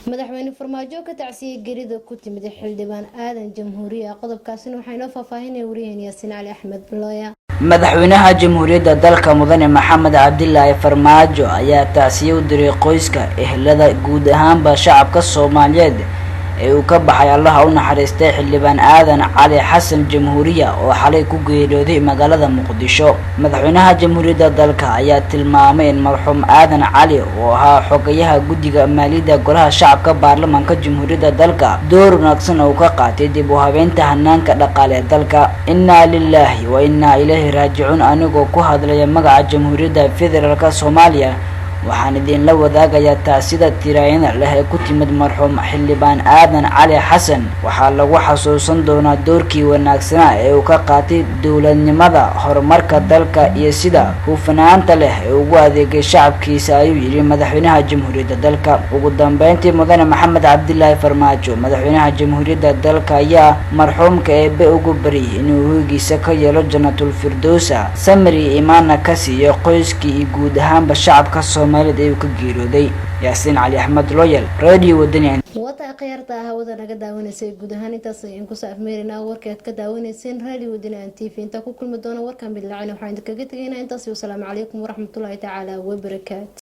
Madaxweyne Farmaajo ka tacsiyey geerida ku timid Xildhibaan Aadan Jamhuuriya. Qodobkaasina waxaa inoo faahfaahinaya wariyaheen Yaasiin Cali Axmed Looya. Madaxweynaha Jamhuuriyadda dalka, Mudane Maxamed Cabdilaahi Farmaajo, ayaa tacsiye u diray qoyska, ehelada, guud ahaanba shacabka Soomaaliyeed ee uu ka baxay, Allaha u naxariistay, Xildhibaan Aadan Cali Xasan Jamhuuriya oo xalay ku geeriyooday magaalada Muqdisho. Madaxweynaha Jamhuuriyadda dalka ayaa tilmaamay in marxuum Aadan Cali oo ahaa xogayaha guddiga maaliyadda Golaha Shacabka Baarlamaanka Jamhuuriyadda dalka door wanaagsan oo ka qaatay dib u habeynta hanaanka dhaqaale ee dalka. "Innaa lilaahi wa innaa ilayhi raajicuun. Anigoo ku hadlaya magaca Jamhuuriyadda Federaalka Soomaaliya, waxaan idinla wadaagayaa tacsida tiraayada leh ee ku timid marxuum Xildhibaan Aadan Cali Xasan. Waxaa lagu xasuusan doonaa doorkii wanaagsanaa ee uu ka qaatay dowladnimada, horumarka dalka iyo sida hufnaanta leh ee ugu adeegay shacabkiisa," ayuu yidhi madaxweynaha Jamhuuriyadda dalka. Ugu dambeyntii, Mudane Maxamed Cabdilaahi Farmaajo, madaxweynaha Jamhuuriyadda dalka, ayaa marxuumka Eebe ugu baryay inuu hoygiisa ka yeelo Jannatul Firdowsa, samri imaana ka siiyo qoyskii iyo guud ahaanba shacabka Soomaaliyeed ee uu ka geeriyooday. Yaasiin Cali Axmed Loyal, Radio Wadani. Wata akhyaarta hawada naga daawanaysay, guud ahaan intaas ayaan kusoo afmeeraynaa warka aad ka daawanayseen Radio Wadani an TV. Intaa ku kulmi doona warkan bidlacin, waxaan idinkaga tegaynaa intaas. Wasalaamu calaykum waraxmatullaahi tacaala wabarakaatu.